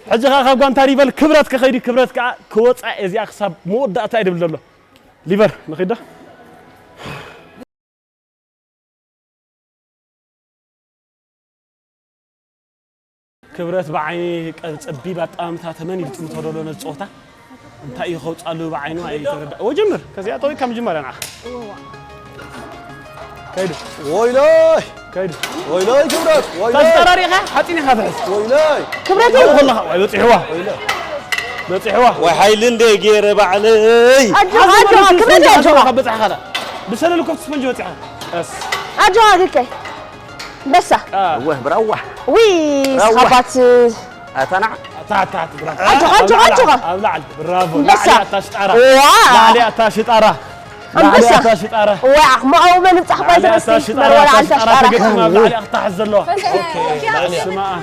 ሕጂ ኸዓ ካብ ጋንታ ሊቨር ክብረት ክኸይድ እዩ፣ ክብረት ከዓ ክወፃ እየ፣ እዚኣ ክሳብ መወዳእታ እየ ድብል ዘሎ። ሊቨር ንኺድ ዶ? ክብረት ብዓይኒ ቀ-፣ ጸቢብ ኣጠማምታ ተመን ኢሉ ጥምቶ ደሎ ነዚ ጸወታ። እንታይ እዩ ከውጻሉ ብዓይኑ ኣይተረዳ። ኦ፣ ጀምር። ከዚኣ ጠዊቅ ካብ ምጅማርያ ንዓ። ከይዱ። ወይለይ! ከይዱ። ወይለይ ክብረት! ወይለይ! ታስጠራሪኻ ሓጺን ኢኻ ትሕዝ። ወይለይ! ክብረት እዩ። ከለኻ፣ ዋይ፣ በጺሕዋ። ወይለይ! በጺሕዋ። ወይ ሓይሊ እንደ ገይረ ባዕለይ! ኣጆኻ፣ ኣጆኻ፣ ክብረት እዩ፣ ኣጆኻ። ካብ በጻሕኻ ዳ። ብሰለል ኮፍ ስፖንጅ በጺሕኻ። ቀስ። ኣጆኻ፣ ግከይ። በሳ። አ። እወ፣ ብራዋ። ዊ፣ ብራዋ። ስኻባት። ኣታ ንዓ። ኣታ፣ ኣታ፣ ኣታ፣ ብራዋ። ኣጆኻ፣ ኣጆኻ፣ ኣብ ላዕሊ፣ ኣጆኻ። ኣብ ላዕሊ። ብራቮ። በሳ። ላዕሊ ኣታ ሽጣራ። ዋ። ላዕሊ ኣታ ሽጣራ። ላዕሊ ኣንበሳ። ኣታ ሽጣራ። ዋ፣ ዓኽ፣ መቐው መን ምጻሕ ላዕሊ ባይዘ ኣታ በሲ። ሽጣራ፣ መርወላ ኣታ ኣንታ ሽጣራ ሽጣራ። ተገጥማ ኣብ ላዕሊ ኣታ ሓዘለዋ። ኦኬ፣ ላዕሊ። ስማኣ።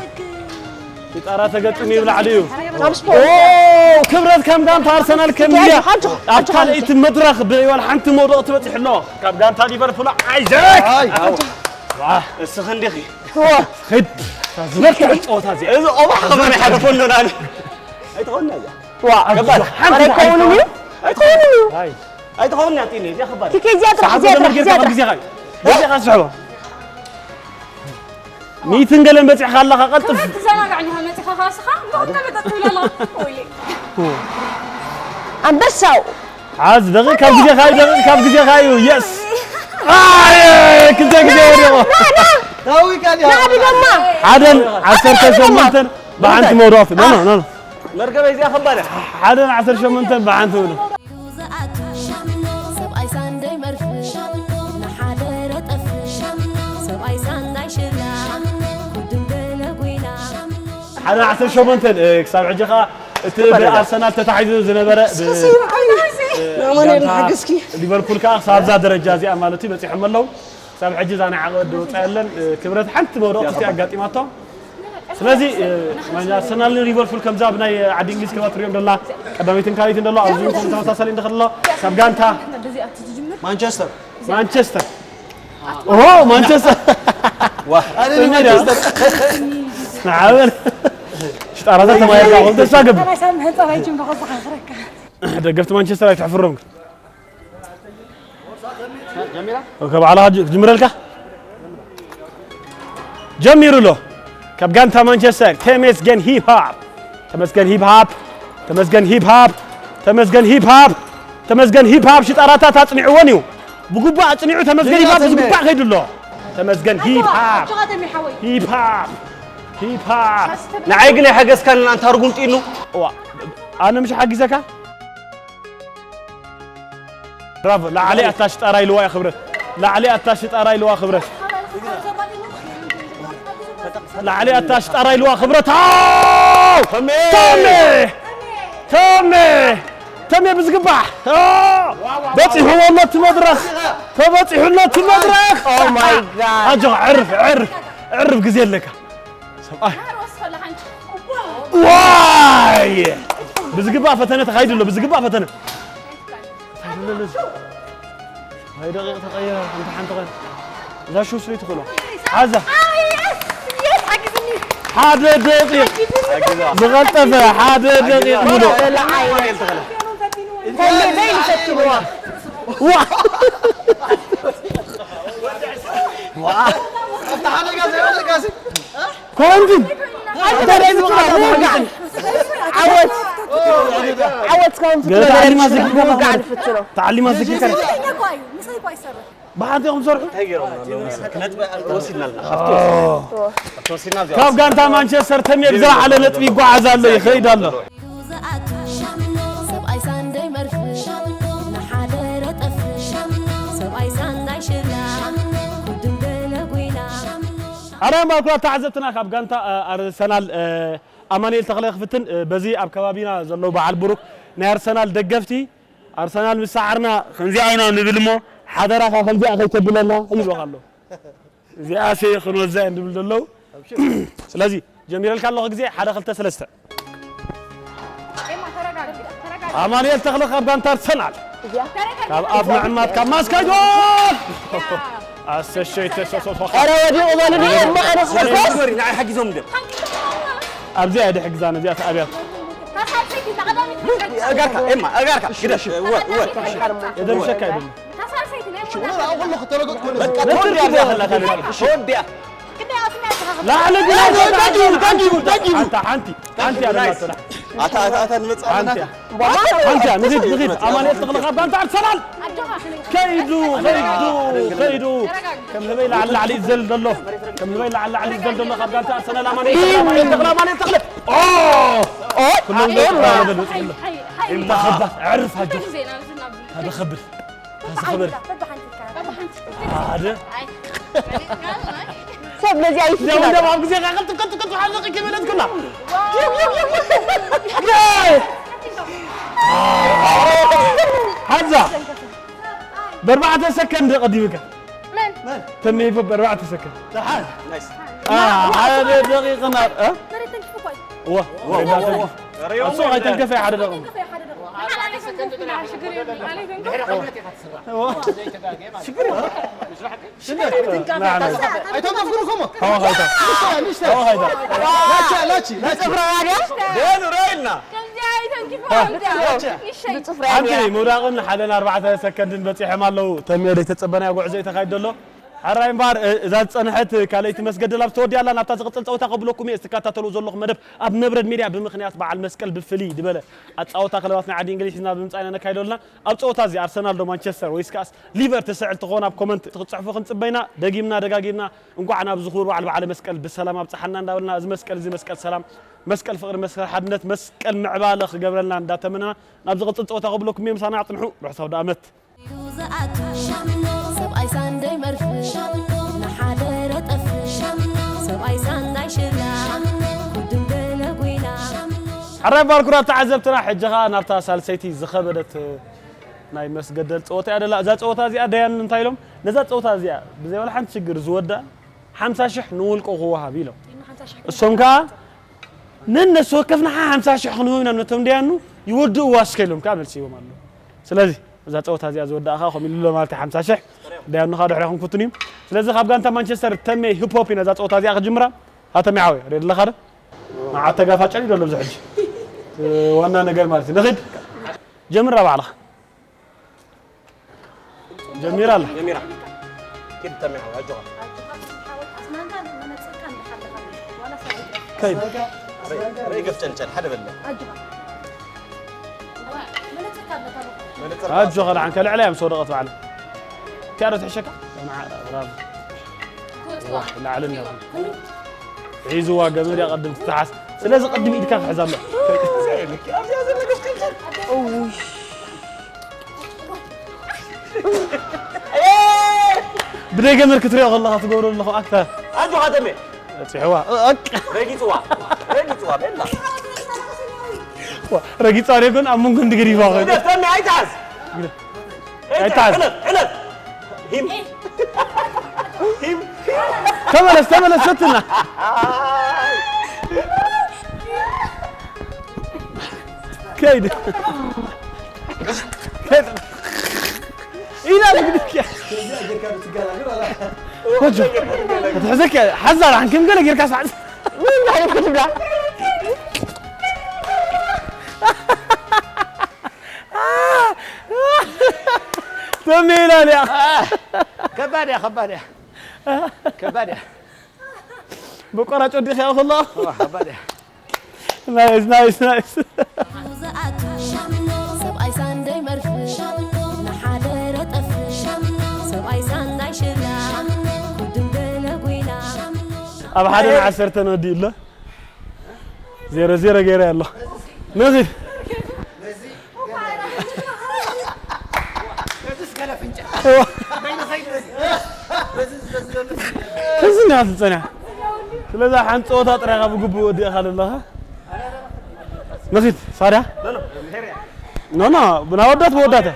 ሽጣራ ተገጥም ይብላዕ ድዩ? ኣብ ስፖርት። ኦ፣ ክብረት ከም ጋንታ ኣርሰናል ከም ሓንቲ፣ ኢያ ሓንቲ፣ ኣብ ሓንቲ፣ ካልኣይቲ ሓንቲ። መድረኽ ብወላ ሓንቲ መውደቕ ትበጽሕ ኣሎ። ካብ ጋንታ ሊቨርፑል ኣይዘክ። ኣይ። ዋ፣ እስኺ እንዲኺ። ዋ። ኺድ። ዝበልክዕ ጸወታ እዚኣ። እዚ ኦባሕ ከማን ይሓልፎ ኣሎ ንኣነ። ኣይትኾንና እዚኣ። ዋ። ከባድ። ሓንቲ ኣረ ኣይኮኑን እዩ። ኣይኮኑን እዩ። ኣይ። ኣይትኾንና እያ ጢኒ፣ እዚኣ ከባድ። ኪከ እዚኣ ጥራሕ፣ ሰዓት እዚኣ ጥራሕ፣ ገመድ ጌርካ እዚኣ ካብ ጥራሕ። ግዜኻ እዩ። ገዜኻ ስሕቦ። ሚእትን ገለን በጺሕካ ኣለኻ፣ ቀልጥፍ። ክብረት ትዘናጋዕ እንዲኻ መጺኻ ኻስኻ፣ እንዶ እንደ መጠጥ ትብል ኣለኻ። ወይለይ። ኣንበሳው። ሓዝ፣ ደቂቕ ካብ ግዜኻ እዩ፣ ደቂቕ ካብ ግዜኻ እዩ። የስ። ኣየ፣ ክልተ ግዜ ወዲቑ። ና፣ ና። ታዊ ካሊ ና፣ ድገማ። ሓደን ዓሰርተ ሸሞንተን ብሓንቲ መውደቕቲ። ኖ፣ ኖ፣ ኖ፣ ኖ። መርከበይ እዚኣ ከባድ እያ። ሓደን ዓሰርተ ሸሞንተን ብሓንቲ መውደቕቲ። ዝኣቱ ሻምኖ፣ ሰብኣይ ሳንደይ መርፍእ ሻምኖ፣ ንሓደ ረጠፍ ሻምኖ፣ ሰብኣይ ሳንዳይ ሽላ፣ ኩድም ገለ ጉይላ ሻምኖ። ሓደ ዓሰርተ ሸሞንተ፣ እ፣ ክሳብ ሕጂ ኸኣ እቲ ብኣርሰናል ተታሒዙ ዝነበረ ብ-፣ እ፣ ንኣማኑኤል ጋንታ ሓገዝኪ። ሊቨርፑል ከኣ ክሳብ እዛ ደረጃ እዚኣ ማለት እዩ በጺሖም ኣለዉ። ክሳብ ሕጂ እዛ ናይ ዓቐበት ዝወጻ የለን። እ፣ ክብረት ሓንቲ መውደቕቲ ኣጋጢማቶ። ስለዚ፣ እ፣ ማን ኣርሰናልን ሊቨርፑል ከምዛ ኣብ ናይ ዓዲ እንግሊዝ ክባ ትሪኦም ደላ ቀዳመይትን ካልኣይትን ደሎ፣ ኣብዚ እውን ተመሳሳሊ እንድኸሎ ካብ ጋንታ ማንቸስተር። ማንቸስተር። ኦሆ፣ ማንቸስተር። ዋ። ኣነ ማንቸስተር። ንዓበል። ሽጣራታት ተማሂርካ፣ ወልተሳ ግብ። ኣነ ሳምሕን ጸባይ ጅምሮ ከዘኻኽረካ። ደገፍቲ ማንቸስተር ኣይትሕፍሮም ግን። ኦኬ፣ ባዕላ ክጅ-፣ ክጅምረልካ? ጀሚሩ ኣሎ። ካብ ጋንታ ማንቸስተር፣ ተመስገን ሂፕ ሃፕ። ተመስገን ሂፕ ሃፕ። ተመስገን ሂፕ ሃፕ። ተመስገን ሂፕ ሃፕ። ተመስገን ሂፕ ሃፕ ሽጣራታት ኣጽኒዕወን እዩ። ብጉባእ ኣጽኒዑ ተመስገን ሂፕ ሃፕ ብጉባእ ከይዱ ኣሎ። ተመስገን ሂፕ ሃፕ። ኣጆኻ ተሜ ሓወይ። ሂፕ ሃፕ። ሂፕ ሃፕ። ንዓይ ግን ኣይሓገዝካንን ኣንታ ርጉም ጢኑ። እዋ፣ ኣነ ምሽ ሓጊዘካ? ብራቮ፣ ላዕሊ ኣታ ሽጣራ ኢልዋ እያ ክብረት። ላዕሊ ኣታ ሽጣራ ኢልዋ ክብረት። ላዕሊ ኣታ ሽጣራ ኢልዋ ክብረት። ኣው! ተሜ! ተሜ! ተሜ! ተሜ ብዝግባዕ! ኣው! በጺሕዎ ኣሎ እቲ መድረኽ! ተበጺሑ ኣሎ እቲ መድረኽ! Oh my God! ኣጆኻ፣ ዕርፍ፣ ዕርፍ፣ ዕርፍ ግዜ ኣለካ። ሰብኣይ። ዋይ! ብዝግባእ ፈተነ ተኻይዱ ኣሎ፣ ብዝግባእ ፈተነ። እንታይ ደቂቕ ተቐየረ፣ ሓንቲ ሓንቲ ቐን። እዛ ሹ ስለ ትኽእሎ። ሓዛ። ሓደ ደቂቕ። ዝቐልጠፈ ሓደ ደቂቕ ምሉእ። ዋ! ዋ! ኣብታ ሓደጋ ዘይወደቃሲ። ኮንትን። ዓወት። ዓወት ኮንትን። ገለ ተዓሊማ ዘኪርካ ምውጋዕ ንፍትኖ። ተዓሊማ ዘኪርካ። ብሓንቲ ኢኹም ትሰርሑ? እንታይ ገይሮም ኣለዉ መሰለክ? ነጥቢ ወሲድና ኣለና። ካብቲ ወሲድና። ካብቲ ወሲድና እዚኣ ካብ ወሲድና። ጋንታ ማንቸስተር ተሜ ብዝለዓለ ነጥቢ ይጓዓዝ ኣሎ፣ ይኸይድ ኣሎ። ዝኣቱ ሻምኖ፣ ሰብኣይ ሳንደይ መርፍእ ሻምኖ፣ ንሓደ ረጠፍ ሻምኖ፣ ሰብኣይ ሳንዳይ ሽላ ሻምኖ፣ ኩድም ገለ ጉይላ ሻምኖ። ኣርያም ባርኩላ ተዓዘብትና ካብ ጋንታ፣ እ፣ ኣርሰናል፣ እ፣ ኣማኑኤል ተኽለ ክፍትን፣ እ፣ በዚ ኣብ ከባቢና ዘለዉ በዓል ብሩክ ናይ ኣርሰናል ደገፍቲ፣ ኣርሰናል ምስ ሰዓርና ከምዚኣ ኢና ንብል እሞ፣ ሓደራኻ ከምዚኣ ከይተብለና ይብሉኻ ኣለዉ። እዚኣስ ክንወዛ እየ እንድብል ዘለዉ። ስለዚ ጀሚረልካ ኣለኹ ግዜ፣ ሓደ፣ ክልተ፣ ሰለስተ። ኣማኑኤል ተኽለ ካብ ጋንታ ኣርሰናል። ካብ ኣፍ ምዕማት ካብ ማስካይ ጎል! ኣሰሸይ ተሰሶሶ። ኧረ ወዲቑ በሉኒ፣ እሞ ኣነ ክሕጎስ። ንዓይ ሓጊዞም እንድዮም። ኣብዚኣ እየ ድሕግዛ፣ ነዚኣ ተኣብያት። ኣጋርካ ኤማ ኣጋርካ ግደፍ። ወ ወ የደርሸካ ኣይደለም። በቃ ተወዲያ ከላ ተወዲያ። ላዕሊ ግና ደጊሙ ደጊሙ ደጊሙ። ሓንቲ ሓንቲ ሓንቲ ኣለና። ኣታ ኣታ ኣታ ንመጽእ ኣለና። ሓንቲ ሓንቲ ንኺድ ንኺድ። ኣማኑኤል ተኽለ ካብ ጋንታ ኣርሰናል ከይዱ ከይዱ ከይዱ። ከም ህበይ ላዕሊ ላዕሊ ይዘል ዘሎ፣ ከም ህበይ ላዕሊ ላዕሊ ይዘል ዘሎ ካብ ጋንታ ኣርሰናል ኣማኑኤል ተኽለ። ኣማኑኤል ተኽለ ኣማኑኤል ተኽለ። ኦ ኦ ኩሎም ኤማ። ኢምታ ከባ ኣዕርፍ ኣጆ። ታደ ከብል ታደ ከብል። ሓደ ሰብ ነዚ ኣይስኪና ያው እንደው ኣብ ግዜ ጋር ቀጥ ቀጥ ቀጥ ሓደ ደቂቅ ይበለት ኩላ። ሓዛ በርባዕተ ሰከንድ ቀዲምካ። መን? ተሜ ይፈ በርባዕተ ሰከንድ። ደሓን። አ ሓደ ደቂቅ ና እ መሬት ተንኪፉ እኮ እዩ። ዋ ወሬዳ ተንኪፉ። እሱ ኣይተንከፈ ሓደ ደቂቅ። ሓደ ደቂቅ። ሓደ ሰከንድ ጥራሕ ሽግር የብሉን። ዋ ኣይተንከፍኩን እኮ። ሃዋ ሃይታ። ሃዋ ሃይታ። ላቻ ላቺ ላቺ። ጽፍራ ራድያ ደኑ ራይልና። ከምዚኣ ኣይተንኪፉ ከምዚኣ። ንሸይ። ብጽፍራ ሓንቲ ምውዳቕን ሓደን ኣርባዕተ ሰከንድን በጺሖም ኣለዉ። ተሜ ዘይተጸበናዮ ጉዕዞ እዩ ተኻይዱ ዘሎ። ሕራይ እምበኣር፣ እ፣ እዛ ዝጸንሐት ካልኣይቲ መስገደል ኣብ ተወዲኣ ኣላ። ናብታ ዝቕጽል ጸወታ ከብለኩም እየ። እዚ ትከታተልዎ ዘለኹም መደብ ኣብ ነብረድ ሜድያ ብምኽንያት በዓል መስቀል ብፍልይ ዝበለ ኣጻወታ ክለባት ናይ ዓዲ እንግሊዝ ሒዝና ብምምጻእ ኢና ነካይዶ ኣለና። ኣብ ጸወታ እዚ ኣርሰናል ዶ ማንቸስተር ወይስ ከኣስ ሊቨር ትስዕል ትኾን? ኣብ ኮመንት ክትጽሕፉ ክንጽበ ኢና። ደጊምና ደጋጊምና እንቋዕ ናብዚ ክቡር በዓል በዓለ መስቀል ብሰላም ኣብጽሓና እንዳበልና፣ እዚ መስቀል እዚ መስቀል ሰላም፣ መስቀል ፍቕሪ፣ መስቀል ሓድነት፣ መስቀል ምዕባለ ክገብረልና እንዳተመነና፣ ናብ ዝቕጽል ጸወታ ከብለኩም እየ። ምሳና ኣጽንሑ። ርሑስ ኣውደ ኣመት። ዝኣቱ ሻምኖ ሰብኣይ ሳንደይ መርፍ ሻምኖ ንሓደረ ጠፍ ሻምኖ ሰብኣይ ሳንዳይ ሽላ ሻምኖ ኩድም ገለ ጉይላ ሻምኖ ሕራይ ባርኩራት ተዓዘብትና፣ ሕጂ ኸኣ ናብታ ሳልሰይቲ ዝኸበደት ናይ መስገደል ጸወታ እያ ደላ። እዛ ጸወታ እዚኣ ደያኑ እንታይ ኢሎም? ነዛ ጸወታ እዚኣ ብዘይ ዋላ ሓንቲ ሽግር ዝወዳ ሓምሳ ሽሕ ንውልቆ ክወሃብ ኢሎም። እሶም ከኣ ነነፍሲ ወከፍና ሓምሳ ሽሕ ክንህቦም ኢና ነቶም ደያኑ፣ ይወድእዋ እስከ ኢሎም ከኣ መልሲ ሂቦም ኣለዉ። ስለዚ እዛ ጸወታ እዚኣ ዝወዳእኻ ከምኡ ኢሉ ኣሎ ማለት እዩ ሓምሳ ሽሕ። ደያኑ ከኣ ድሕሪኹም ክፍትኑ እዩ። ስለዚ ካብ ጋንታ ማንቸስተር ተሜ ሂፕ ሆፕ ኢና እዛ ጸወታ እዚኣ ክጅምራ። ሃ ተሜ ሓወይ፣ ሬዲ ኣለኻ ዶ? መዓት ተጋፋ ጨሊሉ ኣሎ ኣብዚ ሕጂ። ዋና ነገር ማለት እዩ። ንኺድ። ጀምራ ባዕልኻ። ጀሚራ ኣላ። ጀሚራ። ኪድ ተሚዓ ኣጆኻ። ከይድ። ርእ ገፍ ጨልጨል ሓደ በለ። መነጽር ኣጆኻ ደሓን ከልዕላ እያ ምስ ወደቐት ባዕላ። እቲኣ ዶ ትሕሸካ? ንዓ ብራቮ። ዋሕ ላዕሊ እንዲያ። ሒዝዋ ገመድ እያ ቀድም ትተሓዝ። ስለዚ ቅድም ኢድካ ክሕዛ ኣሎ። ብደይ ገመድ ክትሪኦ ከለኻ ትገብሮ ኣለኹ ኣክተር። ኣጆኻ ተሜ። በፂሕዋ። ኣቅ። ረጊጽዋ። ረጊጽዋ በላ። ዋ፣ ረጊጻ ሬጎን ኣብ መንጎ እንዲ ገዲፋ ኾይኑ። ግደፍ ተሜ ኣይትሓዝ። ኣይትሓዝ። ሕለፍ ሕለፍ። ሂም። ሂም። ተመለስ፣ ተመለስ፣ ፈትና። ከይድ። ከይድ። ኢና ዝግድክ። ኮጆ። ክትሕዘክ ሓዛር ሓንክም ገለ ጌርካ ሳዕ። ምን ማለት ክትብላ ተሜላ ሊያ። ከባድ እያ ከባድ እያ ከባድ እያ። በቆራጭ ወዲኻ ያው ከሎ ከባድ እያ። ናይስ ናይስ ናይስ። ዝኣቱ ሻምኖ ሰብኣይ ሳንደይ መርፍ ሻምኖ ንሓደረ ጠፍ ሻምኖ ሰብኣይ ሳንዳይ ሽላ ሻምኖ ኩድም ገለ ጉይላ ሻምኖ ኣብ ሓደ ዓሰርተ ነዲኡ ኣሎ። ዜሮ ዜሮ ገይረ ኣሎ። ነዚ እዚ ና ትጸንያ። ስለዚ ሓንቲ ጸወታ ጥራይ ካብ ግቡእ ወዲእኻ ዘለኻ። ነኺድ ሳድያ። ኖ ኖ ብናወዳት ብወዳተ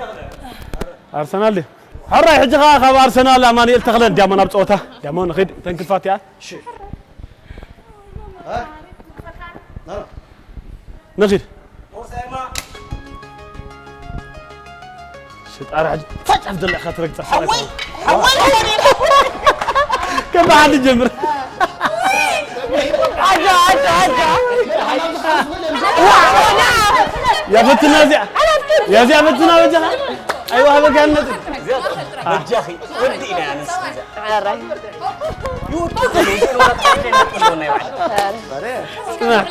ኣርሰናል ድዩ? ሕራይ ሕጂ ኸኣ ካብ ኣርሰናል ኣማኑኤል ተኽለ እንዲያሞ ናብ ጸወታ እንዲያሞ ንኺድ ተንክልፋት እያ። ንኺድ ሽጣራ ሕጂ ፋጫፍ ዘለኻ ትረግጻ ሓወይ ሓወይ ከም በዓል ጀምር ኣጆ ኣጆ ኣጆ ያ ፈትና እዚኣ ያ እዚኣ ፈትና በጃኻ ኣይወሃበካን ነጥብ በጃኺ ወዲ ኢና ንስ ኧረ ይውጡ ይውጡ ናይ ባዕል ጽናሕ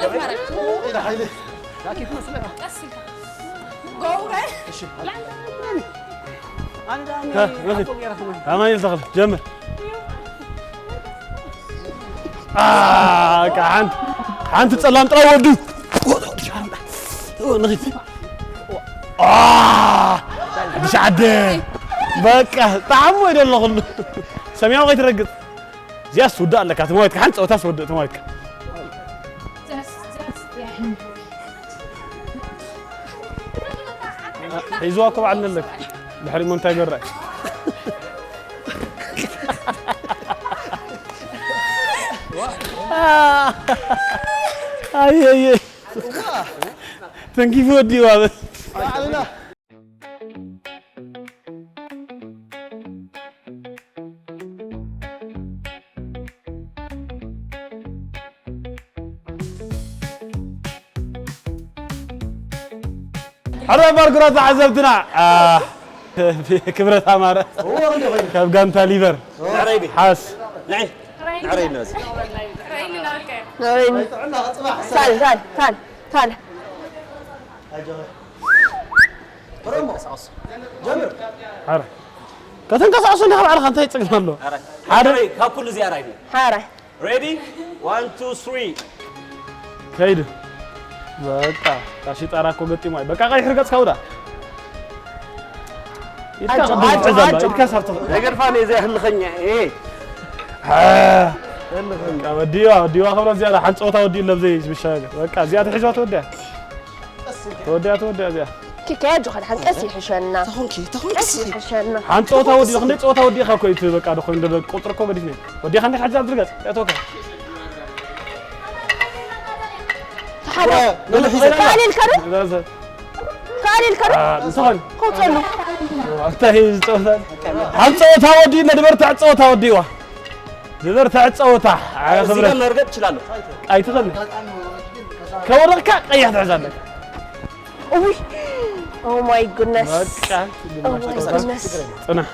ጎውረ ኣማኑኤል ተኽለ ጀምር ሓንቲ ሓንቲ ፀላም ጥራይ ወዱ ንኺድ ሓድሽ ዓደ በቃ ጣዕሙ ወይ ደሎ ኩሉ ሰማያዊ ከይትረግፅ እዚኣ ስውዳእ ኣለካ ተማዊትካ ሓንቲ ፀወታ ስወድእ ተማዊትካ ሒዝዋ እኮ በዓል ነለክ ድሕሪ ሞ እንታይ ገራይ ኣየየ ተንኪፉ ወዲዋ በስ ሕረ ባርኩራ ተዓዘብትና ክብረት ኣማረ ካብ ጋንታ ሊቨር ሓስ ታል ታል ታል ታል ሓረ ከተንቀሳቀሱ እንዲኻ ባዕልኻ እንታይ ይፅግም ኣሎ ሓደ ካብ ኩሉ እዚኣ ራይ ሓረ Ready? One, two, three. ከይድ በቃ ቃሺ ጣራ እኮ ገጢሙ ኣይ በቃ ቀይሕ ገጽካ ውዳ ኢድካ ኣጆ፣ ቅድም ኣጆ፣ ትሕዝ ኣላ ኣጆ። ኢድካ ሳብ ትኽ ነገር ፋን የዘ ህልኸኛ ይሄ በቃ ወዲዋ ወዲዋ ክብረት እዚኣ ሓንቲ ጸወታ ወዲኡ ለብዘይ ዝብሻገር በቃ እዚኣ ትሕዝዋ ተወዲያ ተወዲያ ተወዲያ እዚኣ ኪከያ ጆኸል ሓንቀስ ይሕሸና ተኾንኪ ቀስ ተኾንኪ ይሕሸና ሓንቲ ጸወታ ወዲኡ ክንደይ ጸወታ ወዲእካ እኮ እዩ እቲ በቃ ዶ ኮይኑ ደሎ ቁጽሪ እኮ ገዲፍኒ ወዲኻ እንደ ሓጃ ዝርገጽ ያቶካ ተሓደ ተኣሊልካ ዶ ተኣሊልካ ዶ እንተኾን ከውፀሉ እንታይ እዩ ዝጸወታ ሓንቲ ጸወታ ወዲኡ ነድበርታ ጸወታ ወዲዋ ዝበርታ ጸወታ ኣያ እዚህ ክብረት ጋር መርገጥ እችላለሁ። ኣይትኽእል ከወደቕካ ቀይሕ ትሕዝ ኣለካ ውይ Oh my goodness በቃ Oh my goodness ጽናሕ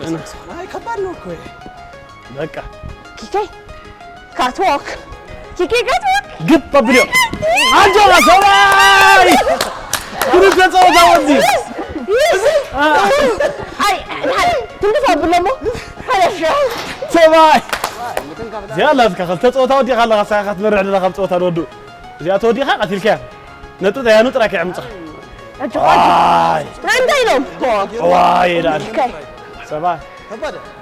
ጽናሕ አይ ከባድ ነው እኮ ይሄ። በቃ ኪከይ ካትዎክ ኪከይ ካትዎክ ግብ ኣብልዮ ኣጆና ሰባይ ክልተ ጸወታ ወዲ ኣይ ትንፋ ብሎሞ ሓለፍ ሰባይ እዚኣ ኣላትካ ክልተ ጸወታ ወዲኻ ኣለኻ ሳኻ ትመርሕ ዘለኻ ኣብ ጸወታ ንወዱ እዚኣ ተወዲኻ ቀቲልካያ ነጥብ ጠያኑ ጥራይ ከየምጽኻ ዋይ እንታይ ኢሎም ዋይ ይላል ኪከይ ሰባይ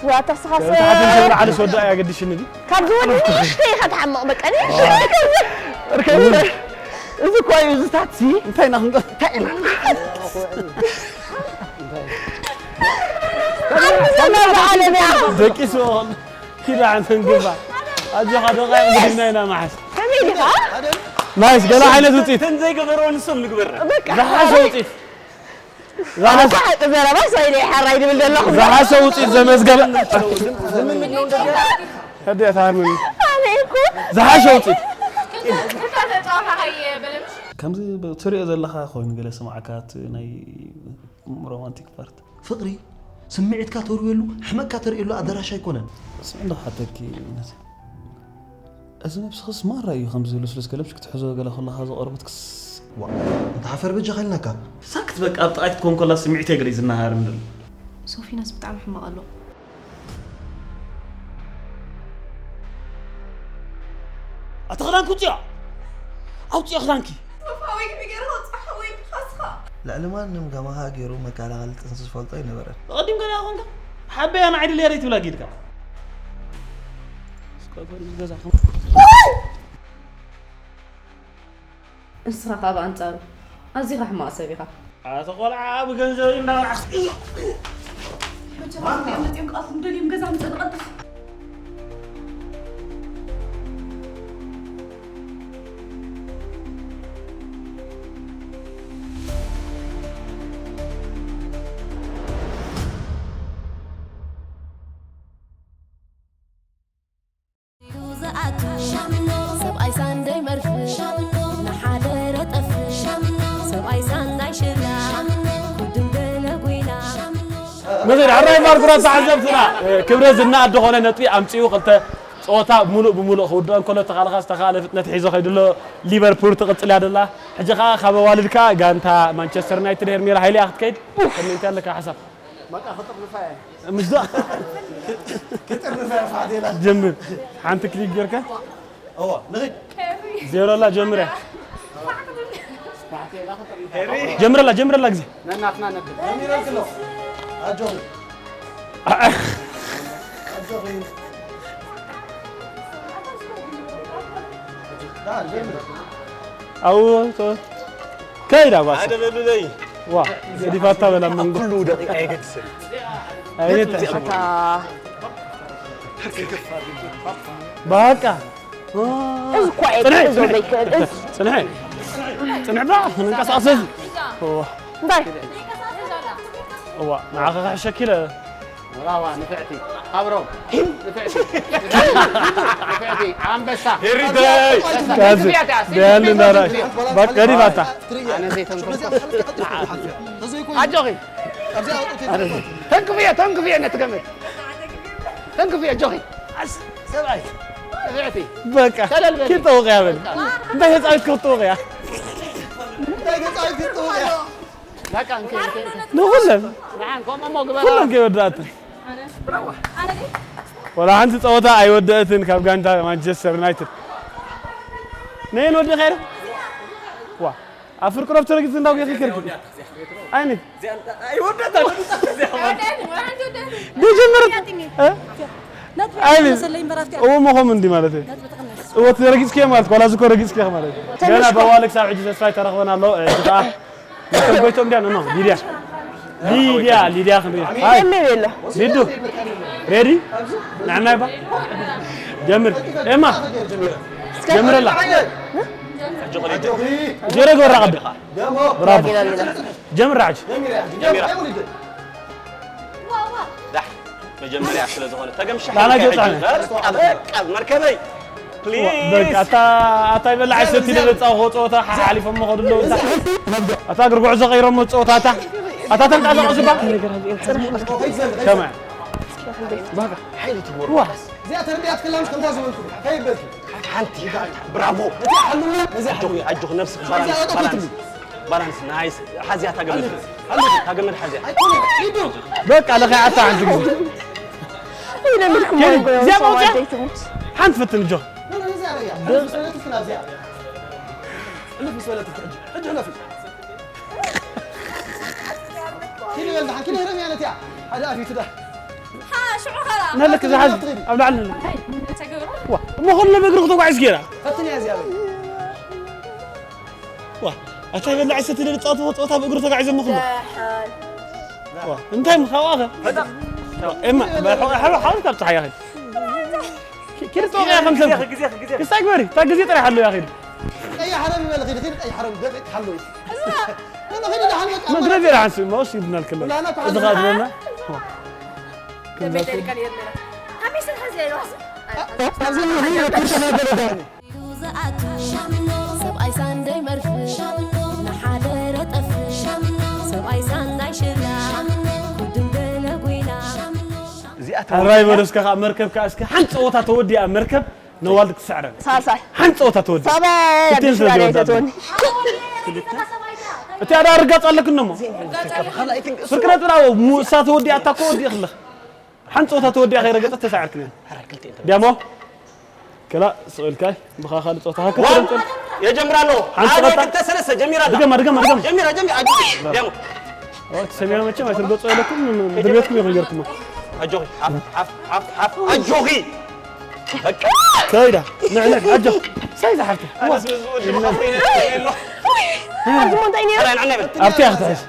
ዋታ ስኻሰ ተሓትን ተብላ ዓሊ ስወዳ ኣያገድሽኒ ድዩ ካብ ዝወዲ ንእሽተይ ኢኻ ትሓምቕ በቃ ንእሽተይ እዚ እኮ እዩ እዚ ታክሲ እንታይ ኢና ክንገብር እንታይ ኢና ዓለም እያ ደቂሱ ኪዳ ዓንተን ግባ ኣጆኻ ደቃይቕ ግድና ኢና መሓዝ ከመይ ዲኻ ናይስ ገለ ዓይነት ውፅኢት ተን ዘይገበረዎ ንሶም ንግበር። በቃ ዝሓሸ ውፅኢት ዝሓሸ ሓቂ ዘረባ ሰይደ ሓራይ ድብል ዘለኹ ዝሓሸ ውፅኢት ዘመዝገበ ከዲኣታ ሃርመኒ ኣነ እኮ ዝሓሸ ውፅኢት ከምዚ ትሪኦ ዘለኻ ኮይኑ ገለ ስማዕካ እቲ ናይ ሮማንቲክ ፓርት ፍቕሪ ስምዒትካ ተርውየሉ ሕመቕካ ተርእየሉ ኣዳራሽ ኣይኮነን። ስም እንዶ ሓተኪ እምነት እዚ ነብስኽስ ማራ እዩ ከምዚ ልስሉስ ገለምሽ ክትሕዞ ገለ ከለኻ ዝቐርቡትክስ ዋ እንተ ሓፈር በጃኻ ኢልናካ። ሳክት በቃ ኣብ ጥቓይ ክትኮን ከላ ስምዒት እየ ገለ ዝነሃር ምድል ሶፊናስ ብጣዕሚ ሕማቕ ኣሎ ኣቲ ክዳንኪ ውፅዮ ኣውፅዮ ክዳንኪ ልዕሊ ማንም ጋማኻ ገይሩ መከላኸሊ ጥንሲ ዝፈልጦ ኣይነበረን። ብቐዲም ገለ ኮንካ ሓበያ ንዓይ ድልያ ደይ ትብላ ጊድካ ንስኻ ከዓ ብኣንፃሩ ኣዚኻ ሕማቕ ሰብ ኢኻ ኣቲ ቆልዓ ብገንዘብ እንዳወዓስ ሕጂ መፅኦም ክኣትዉ ደልዮም ገዛ ምፅእ ንቐልጥፍ ንኺድ ሕራይ ማርኩራ ተዓዘብትና። ክብረ ዝና ኣዶ ኾነ ነጥቢ ኣምጺኡ ክልተ ጸወታ ሙሉእ ብሙሉእ ክውድኦ እንከሎ ተኻልኻ ዝተኻለ ፍጥነት ሒዞ ከይድሎ ሊቨርፑል ትቕጽል እያ ደላ። ሕጂ ኸኣ ካብ ኣዋልድካ ጋንታ ማንቸስተር ዩናይትድ ሄርሜላ ሃይለ እያ ክትከይድ። ከመይ እንታይ ኣለካ ሓሳብ? በቃ ክጥርንፋ እየ። ምሽ ዶ? ክጥርንፋ እየ ፋዴላ። ጀምር። ሓንቲ ክሊክ ጌርካ? እዋ፣ ንኺድ። ዜሮ ኣላ ጀምር እያ። ጀምረላ፣ ጀምረላ ግዜ። ነናትና ነብል። ጀሚረልክ ኣሎ። ኣጆኺ። ኣጆኺ። ዳ፣ ጀምር። ኣው፣ ቶ-፣ ከይዳ ጓሳ። ሓደ በሉለይ። ዋ፣ ገዲፋታ በላ መንጎ። ኩሉ ደቂቃ የገድስን። ኣይነት ተሕሸ። ኣታ። በቃ። እዚ እኮ እዩ ጽንሒ፣ ክሕዞ ጽንሒ። ዘይክእል። እዚ ጽንሒ። ጽንሒ ባ፣ ክንንቀሳቐስ እዚ። እዋ። እንታይ? እዋ፣ ንዓኻ ክሕሸኪ ኢለ። ብራዋ፣ ንፍዕቲ። ኣብሮም። ንፍዕቲ። ንፍዕቲ። ኣንበሳ። ሄሪተይ። ካዚ፣ ደያሉ እንዳራይ። በቃ፣ ዲባታ። ኣነ ዘይተንኮልኩ። ኣጆኺ። ተንክፍዮ፣ ተንክፍዮ ነቲ ገመድ። ተንክፍዮ፣ ኣጆኺ። ኣስ-፣ ሰብኣይ። ንፍዕቲ። በቃ። ሰለል በሊ። ኪድ ጠውቕ እያ በል። በቃ። እንታይ ተጻዊት ክትጠውቕ እያ? እንታይ ተጻዊት ክትጠውቕ እያ? በቃ፣ እንኪ፣ እንኪ፣ እንኪ። ንኹለን። ንዓን ከምኡ እሞ ግበራ። ኩለን ከይወዳእተን። ወላ ሓንቲ ጸወታ ኣይወደእትን ካብ ጋንታ ማንቸስተር ዩናይትድ። ነየን ወዲ ኸይረ? ዋ፣ ኣብ ፍርቂ ረፍቲ ረጊጽ እንዳው ጌርኪ ከርኪ። ኣይኒ። ኣይወደእትን። ደጀመረት። እ? ኣይኒ። እዎ፣ መኾም እንዲ ማለት እዩ። እዎ፣ ረጊጽኪ ማለት፣ ዋላ ዝኮ ረጊጽኪ ማለት እዩ። ገና በዋልክ ሳብ ሕጂ ተስፋ ይተረኽበን ኣሎ። እ፣ ድኣ መቸም ጎይቶም እንዲያ፣ ኖ፣ ኖ፣ ሊድያ። ሊድያ፣ ሊድያ ክንሪኦ። ሃይ። ኤማ የለ። ሊዱ። ሬዲ? ንዓና ይባ። ጀምር። ኤማ። ጀምረላ። ጆሮ ጎራ ቀብኻ። ብራቮ። ጀምር ራዕጅ። ጀሚራ። ዳሕ። መጀመርያ ስለ ዝኾነ ተገምሻ ላላ ጆ ጣነ። በቃ፣ በቃ፣ መርከበይ። ፕሊዝ። በቃ፣ ኣታ፣ ኣታ ይበላ ዓይሰቲ ንበጻ ሆ ጸወታ ሓሓሊፎም ኸዱ ኣለዉ። ኣታ እግሪ ጉዕዞ ቀይሮም ጸወታ ኣታ። ኣታ ተንቃሳቐሱ ባ። ከመይ? በቃ፣ ሓይሊ ትወርድ። ዋ። እዚኣ ተረዲኣት ከላ ምስ ከምታ ዝበልኩ፣ ከይበልኩ። ሓንቲ፣ ሓንቲ፣ ብራቮ። እቲ ሓልዎ፣ እዚ ሓልዎ። ኣጆኺ፣ ኣጆኺ፣ ነብስኺ እዚኣ ባላንስ፣ ጠጠው ባላንስ። ትብል። ባላንስ፣ ናይስ። ሓዝያ እታ ገመድ። ሓልዎ። እታ ገመድ ሓዝያ። ኣይኮነ፣ ሂዱ። በቃ፣ ለኸ ኣታ ሓንቲ ግዜ። ኢለ ምልኩም ኬሪ፣ ወይ ጎ-፣ እዚኣ ሰው ማውፅያ? ኣደይ ትሙት። ሓንቲ ፈትን፣ ጆ። ኖ፣ ኖ፣ እዚኣ እያ። ሕልፍ ምስ በለት እስኪ ናብዚኣ። ሕልፍ ምስ በለት እስኪ ሕጂ። ሕጂ ሕለፊ። ኪዲ በል ደሓን፣ ኪዲ ህረም ያለት እያ። ሓደ ኣፊቱ ዳ። ሓ፣ ሽዑ ኸላ። ነልክ ዝሓዝ ኣብ ላዕሊ ነልክ። ተገብሮ። ዋ፣ እሞ ኹሉ ብእግሪ ክተጓዕዝ ገይራ። ፈትን እያ እዚኣ በል። ዋ፣ ኣታ ይበልዕ ሰቲ ልጻወት ጸወታ ብእግሪ ተጓዒዞም ኹሉ። ደሓን። ዋ፣ እንታይ ምኻዋኸ? ፈታ። ዋ፣ እማ፣ በ-፣ ሓ-፣ ሓ-፣ ሓ-፣ ካብ ጸሓይ ያኸል። ኪ-፣ ኪዲ ጸወታ ከም ሰብ። ግዜ፣ ግዜ፣ ግዜ። ክስታይ ግበሪ፣ እታ ግዜ ጥራይ ሓሉ ያኸል። ቀይ ሓረም ይበል፣ ኺድ፣ ኺድ፣ ቀይ ሓረም፣ ገጽ ሓሉ። እዛ። መግረብ የራ ሓንሲ፣ መውስ ይብናል ከሎ። ላና እኮ እዚ ሓንሲ። ኻድረና። ተበደልካ ነይርና። ኣሚስን ሓዚ ኣይዋስ። ኣብዚ ነው ይሄ ነው። ዝኣቱ ሻምኖ፣ ሰብኣይ ሳንደይ መርፍእ ሻምኖ፣ ንሓደረ ጠፍእ ሻምኖ፣ ሰብኣይ ሳንዳይ ሽላ ሻምኖ፣ ኩድም ገለ ጉይላ ሻምኖ። እዚኣ ሕራይ ተወዲኣ? በሎ እስከ ኸዓ መርከብ ከኣ እስከ ሓንቲ ጸወታ ተወዲኣ መርከብ ነዋልድ ክትስዕረን። ሳልሳይ። ሓንቲ ጸወታ ተወዲኣ። ሰበ ክልተ ኣዲስ ነጥቢ ዳርያ ተወዲኣ። ተትወኒ። እቲ ኣዳ ርጋጽ ኣለክን እሞ። ፍርቂ ነጥቢ ኣብ ሙሳ ተወዲኣ እታ እኮ ወዲእኽለኽ። ሓንቲ ጸወታ ተወዲኣ ከይረገጸት ተሳዒርክን እየን። ዲያሞ? ከላ ስቕ ኢልካ ብኻ ካልእ ጸወታ ዋን! ክትረምጠል። የጀምራ ኣለኹ። ሓንቲ ሓደ፣ ጸወታ። ክልተ፣ ሰለስተ፣ ጀሚራ ኣላ። ድገማ፣ ድገማ፣ ድገማ። ጀሚራ፣ ጀሚራ፣ ኣጆኺ። ዲያሞ። ኦ፣ እቲ ሰሜን መቸም ኣይትርገጹ ኣይለኩም፣ ምድር ቤትኩም ኢኹም ጌርኩሞ። ኣጆኺ፣ ሓፍ፣ ሓፍ፣ ሓፍ፣ ሓፍ፣ ኣጆኺ። በቃ። ከይዳ፣ ንዕንዕ፣ ኣጆኺ። ሳይ ዝሓፍቲ። ኣነስ ምስ ዝወዲ ብኸፍሪ ነጥቢ የሎ። ኣብዚ ሞ እንታይ ነይሩ? ኣረ፣ ንዕንዕ በል። ኣብቲ እያ ክትሕዝ።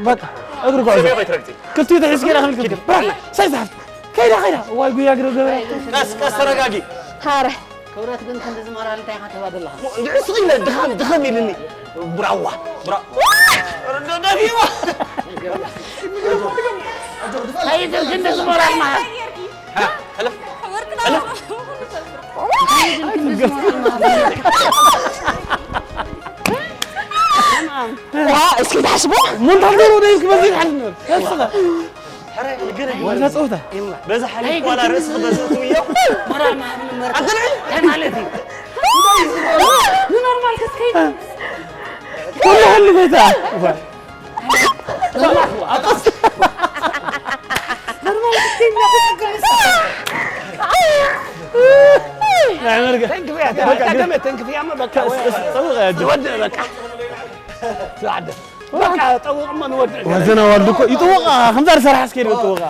በቃ፣ እግሪ ጉዕዞ። ሰሜን ከይትረግጺ። ክልቲኡ ተሒዝኪ ኢኻ ክንክልክል። ብራና፣ ሳይ ዝሓፍቲ። ከይዳ፣ ከይዳ። ዋይ፣ ጉያ ግደ ገበረ። ቀስ፣ ቀስ፣ ተረጋጊ። ሃረ። ክብረት ግን ክንዲ ዝመራ እንታይ ኢኻ ትህባ ዘለኻ? እንድዒ ስቕ ኢለ ድኻም፣ ድኸም ኢልኒ። ብራዋ፣ ብራ-፣ ደፊዋ። ኣይትል ክንዲ ዝመራ መሃር። ሃ፣ ሕለፍ። ሕለፍ። ዋ፣ እስኪ ትሓስቦ? ሞንታርደሮ ደይም ክበዝሕ ሓስብ ነበር። ተስኻ። ሕራይ ልገረድ ዋዛ ጸወታ። በዛ ሓሊፍ ዋላ ርእሲ ክበዝእኩም እዮ ሞራል ማህብን መርካ ኣንተ ንዒ እንታይ ማለት እዩ? ንኖርማል ከስከይ ኩሉ ሕሉ ቤታ። ተንክፍያ ተንክፍያ በቃ ጸውቕ ያጅ። ወደ በቃ በቃ ጠውቕሞ ንወድእ ወዘና ዋልዱ እኮ ይጥወቓ። ከምዛ ዝሰርሓ እስከ ይጥወቓ።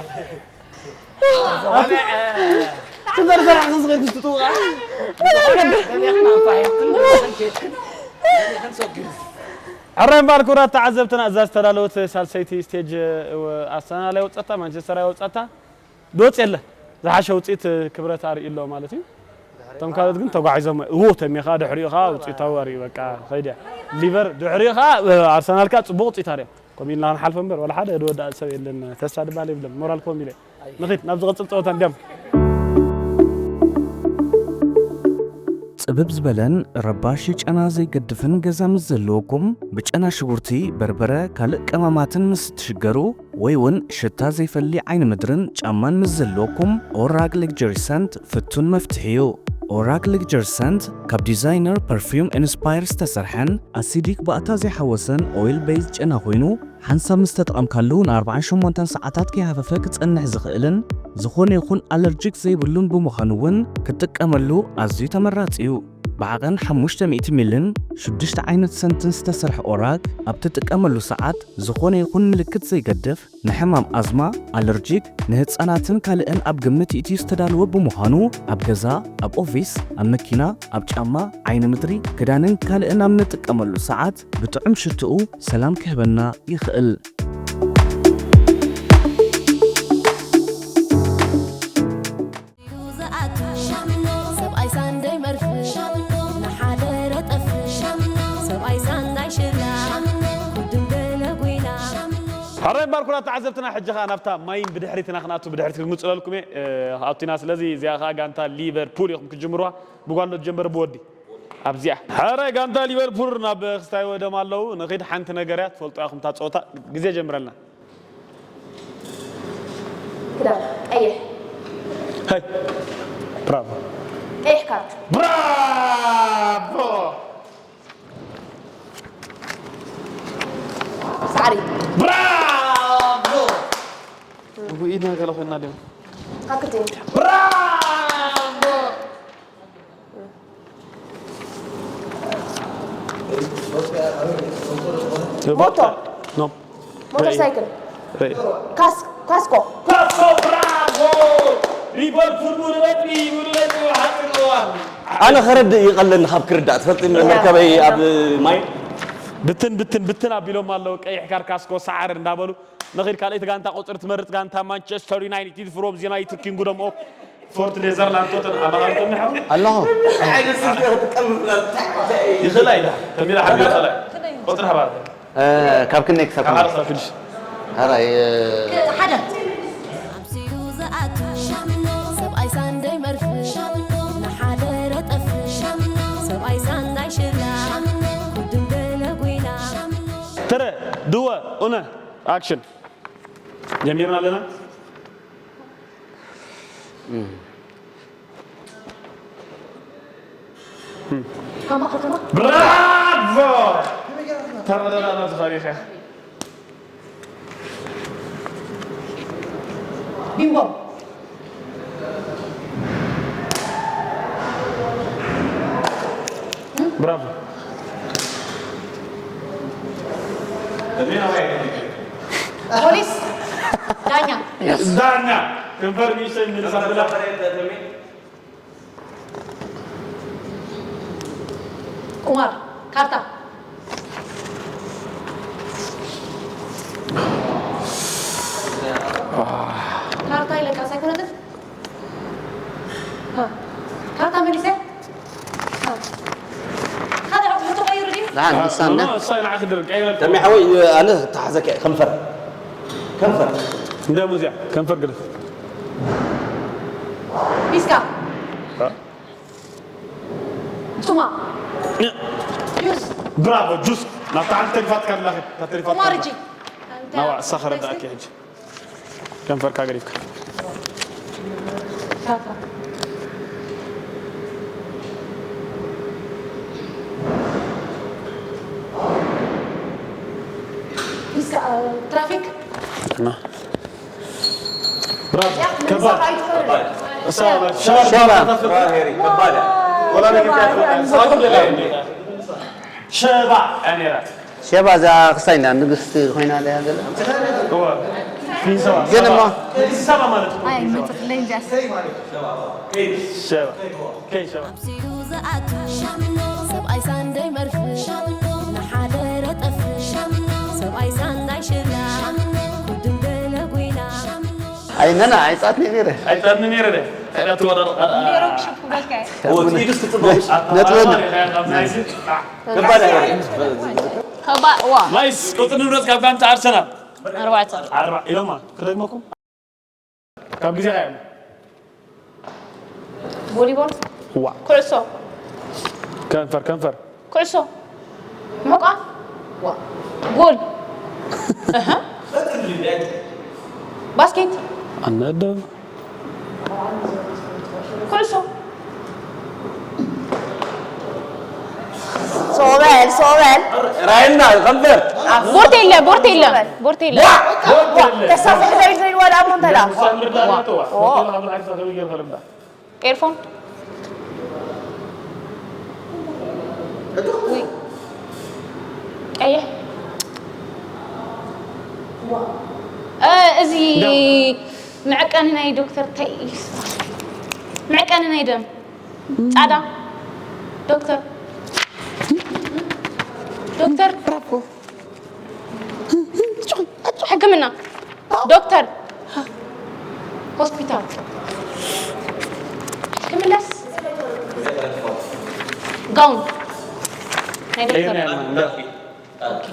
ከምዛ ዝሰርሓ ከምዚ ከይዱ ዝጥወቓ። ሕራይ እምበኣር ክቡራት ተዓዘብትና፣ እዛ ዝተዳለወት ሳልሰይቲ ስቴጅ ኣርሰናል ኣይወፀታ፣ ማንቸስተር ኣይወፀታ፣ ድወፅ የለ ዝሓሸ ውፅኢት ክብረት ኣርኢ ኣሎ ማለት እዩ። እቶም ካልኦት ግን ተጓዒዞም እዎ ተሚኻ ድሕሪኡ ኸዓ ውፅኢታዊ ኣርኢ በቃ ኸይድ እያ። ሊቨር ድሕሪኡ ኸዓ ኣርሰናል ከኣ ፅቡቕ ውፅኢት ኣርእዮም። ከምኡ ኢልና ክንሓልፎ እምበር ዋላ ሓደ ዝወድኣ ሰብ የለን። ተስፋ ድባል የብለን። ሞራል ክቦም ኢለ ንኺድ ናብ ዝቐፅል ፀወታ እንዲያም። ጽብብ ዝበለን ረባሺ ጨና ዘይገድፍን ገዛ ምስ ዘለወኩም፣ ብጨና ሽጉርቲ፣ በርበረ፣ ካልእ ቀማማትን ምስ እትሽገሩ፣ ወይ እውን ሽታ ዘይፈሊ ዓይኒ ምድርን ጫማን ምስ ዘለወኩም፣ ኦራግ ሌግጀሪ ሰንት ፍቱን መፍትሒ እዩ። ኦራግ ሌግጀሪ ሰንት ካብ ዲዛይነር ፐርፊውም ኢንስፓየር ዝተሰርሐን ኣሲዲክ ባእታ ዘይሓወሰን ኦይል ቤዝድ ጨና ኮይኑ፣ ሓንሳብ ምስ ተጠቐምካሉ ንኣርብዓን ሸሞንተን ሰዓታት ከይሃፈፈ ክጸንሕ ዝኽእልን ዝኾነ ይኹን ኣለርጂክ ዘይብሉን ብምዃኑ እውን ክትጥቀመሉ ኣዝዩ ተመራጺ እዩ። ብዓቐን ሓሙሽተ ሚእቲ ሚልን ሽዱሽተ ዓይነት ሰንትን ዝተሰርሐ ኦራግ ኣብ ትጥቀመሉ ሰዓት ዝኾነ ይኹን ምልክት ዘይገድፍ ንሕማም ኣዝማ፣ ኣለርጂክ፣ ንህጻናትን ካልእን ኣብ ግምት ይእትዩ ዝተዳለወ ብምዃኑ ኣብ ገዛ፣ ኣብ ኦፊስ፣ ኣብ መኪና፣ ኣብ ጫማ፣ ዓይኒ ምድሪ፣ ክዳንን ካልእን ኣብ ንጥቀመሉ ሰዓት ብጥዑም ሽትኡ ሰላም ክህበና ይኽእል። ዝኣቱ ሰብኣይ ሳንዳይ መርፍ ንሓደ ረጠፍ ሰብኣይ ሳንዳይ ሽላ ጉድም ገለ ጉይና ሕራይ እምበኣር ክቡራት ተዓዘብትና፣ ሕጂ ኸዓ ናብታ ማይን ብድሕሪትና ክንኣቱ ብድሕሪት ክንምፅለልኩም እየ ኣብቲና። ስለዚ እዚኣ ኸዓ ጋንታ ሊቨርፑል ኢኹም ክትጅምሩዋ። ብጓሎ ትጀምር ብወዲ ኣብዚኣ። ሕራይ ጋንታ ሊቨርፑል ናብ ክስታይ ወደም ኣለዉ። ንኺድ ሓንቲ ነገር እያ ትፈልጡ ኢኹም እታ ፀወታ። ግዜ ጀምረልና። ክዳን ቀይሕ ሄይ ብራቮ ቀይሕ ካርድ ብራቮ ሳዕሪ ብራቮ ኢድና ገለ ኮይና ድዮም ካክቲን ብራቮ ሞቶ ኖ ሞተር ሳይክል ሬ ካስ- ካስኮ ካስኮ ብራቮ ሊቨርፑል ሙሉ ነጥቢ ሙሉ ነጥቢ ኣብ ሓፂር እዋን ኣነ ከረድእ ይቐለኒ ካብ ክርዳእ ትፈልጥ መርከበይ ኣብ ማይ ብትን ብትን ብትን ኣቢሎም ኣለዉ ቀይሕ ካርድ ካስኮ ሰዓር እንዳበሉ ንኺድ ካልኣይቲ ጋንታ ቁፅሪ ትመርፅ ጋንታ ማንቸስተር ዩናይትድ ፍሮም ዩናይትድ ኪንግዶም ኦፍ ፎርት ኔዘርላንድ ቶተንሃም ኣማኻሪ ተምሓ ኣለኹ ይኽእል ኣይዳ ተሚላ ሓቢሩ ጸላይ ቁፅሪ ሓባር ካብ ክንደይ ክሳብ ካብ ሓደ ክሳብ ሽዱሽተ ሕራይ ሓደ ኣብዚኡ ዝኣቱ ሰብኣይ ሳንደይ መርፍ ንሓደ ረጠፍ ሰብኣይ ሳንዳይ ሽላ ጉድም ገለ ጉይና ትረ ድወ ኡነ ኣክሽን ጀሚርና ኣለና ብራቮ ተረዳዳና ዝኸሪኸ ቢንጎ ብራቮ ፖሊስ ዳኛ ዳኛ ኢንፎርሜሽን ምንሳብላ ቁማር ካርታ ካርታ ኢለካ ሳይኮነትን ካርታ መሊሰ ሓደ ሕቶ ተቐይሩ ድዩ ንዓን ንሳና እሳይ ንዓ ክድርቅ ኣይበልኩ ተሚሓወይ ኣነ ተሓዘከ ከንፈር ከንፈር እንደ ሙዚያ ከንፈር ግደፍ ቢስካ ቱማ ዩስ ብራቮ ጁስ ናብታ ሓንቲ ተሪፋትካ ኣላ ኸድ፣ እታ ተሪፋትካ ኣላ። ቁማር እጂ። ናዋ፣ እሳ ኸረዳእኪ ሕጂ። ከንፈርካ ገዲፍካ። ትራፊክ። ና። ብራቮ። ከባድ። እሳ ሸባ። ሸባ። ሸባ። ወላ ነገር ሸባ። ሸባ። ሸባ እዛ ክሳይ እንዳ ንግስቲ ኮይና እያ ዘላ። እወ። ፊንሰባ። ግን እሞ ፊንሰባ ማለት እኮ ኣይ፣ ፊንሰባ። መጽፍለይ እንጃ። ሸባ። ከይ ሸባ። ኣብዚኡ ዝኣቱ ሰብኣይ ሳንደይ መርፍ ንሓደ ረጠፍ ሰብኣይ ሳንዳይ ሽላ ኩድም ገለ ጉይና። ኣይ፣ ነና፣ ኣይጻትኒ ነይረ። ኣይጻትኒ ነይረ ደ። ከዳ ትወራር። ሜሮን ሽፉ በልካ። እወ፣ ኢዱስ ክትጽበው። ነጥበኛ። ከባድ ነገር። ከባ-፣ ዋ። ናይስ። ቁጽሪ ንብረት ካብ ጋንታ ኣርሰናል። ኣርባዕተ። ኣርባ ኢሎማ። ክደግመኩም። ካብ ግዜ ሃያ። ቮሊቦል። ዋ። ኩዕሶ። ከንፈር፣ ከንፈር። ኩዕሶ። ምሕቋፍ። ዋ። ጎል። እህ። ባስኬት። ኣነዶ። ኩዕሶ። ሶበል፣ ሶበል። ራይና፣ ከንፈር። ቦርቴለ፣ ቦርቴለ፣ ቦርቴለ። ዋ! ተሳፍሕ ዘይት ዘይወላ እሞ እንተላ። ዋ! ዋ! ኤርፎን። ውይ። ቀይሕ። እ፣ እዚ መዐቀኒ ናይ ዶክተር እንታይ እዩ? መዐቀኒ ናይ ደም። ጻዕዳ። ዶክተር። ዶክተር። ብራቮ። ሕክምና። ዶክተር። ሆስፒታል። ክምለስ። ጋውን። ናይ ዶክተር። ኦኬ።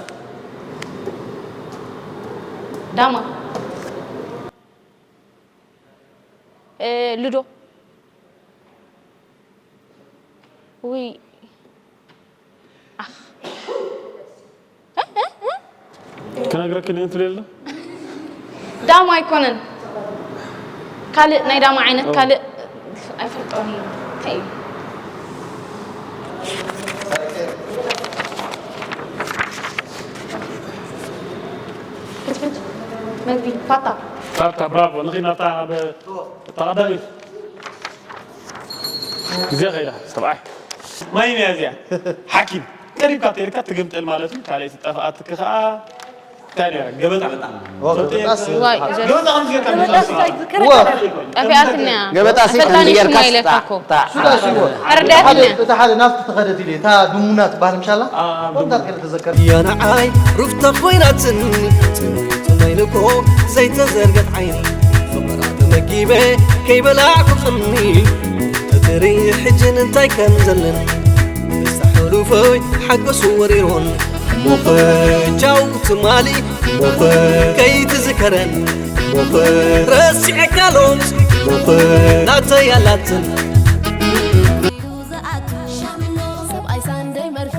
ዳማ። እ፣ ሉዶ። ውይ። ኣኽ። እ፣ እ፣ እ? ክነግረኪ ድየ ትብሊ ኣሎ? ዳማ ኣይኮነን። ካልእ ናይ ዳማ ዓይነት ኦ። ካልእ ኣይፈልጦን እየ። እንታይ እዩ? ፍትፍት፣ መግቢ፣ ፋታ። ፋታ፣ ብራቮ። ንኺድ ናብታ ናብ ተቐዳሚት። ግዜ ኸይዳ፣ ሰብኣይ። ማይ መያዝያ። ሓኪም። ቀሪብካ ተይልካ ትግምጥል ማለት እዩ። ካልኣይቲ ጠፍኣትኪ ኸዓ እንታይ ነይራ? ገበጣ። ኦ፣ ገበጣ ሲ-፣ ዋይ፣ ገበጣ ከም ዝገርካ ገበጣ ገበጣ። ሲ-፣ ኣይትዝክር ዋ። ኣይኮነን። ጠፊኣትኒ እያ። ገበጣ ሲ-፣ ኣፈታኒሽ ከም ማ ኢለካ ጣ-፣ እኮ። ጣ-፣ ሱላ ሲ-፣ ዋ። ኣረዳእትኒ ሓደ፣ እያ። እታ ሓደ ናብቲ ተኸደት ኢለ፣ እታ ድሙና ትበሃል ምሻላ? ኣ፣ ከምታት ድሙ። ገለ ተዘከር። ያ ንዓይ ሩፍታ ኮይናትኒ፣ ጽምይት ማይ ልኮ ዘይተዘርገት ዓይኒ፣ ፍቕራ ተመጊበ ከይበላዕኩ ጽምኒ፣ ተትርኢ ሕጂ እንታይ ከም ዘለኒ፣ ደስታ ሕሉፈይ ሓጎስ ወሪሮን፣ ሞኸ ቻው ትማሊ፣ ሞኸ ከይትዝከረን፣ ሞኸ ረሲዐ ካልኦት፣ ሞኸ ናተይ ኣላትን። ዝኣቱ ሰብኣይ ሳንደይ መርፍ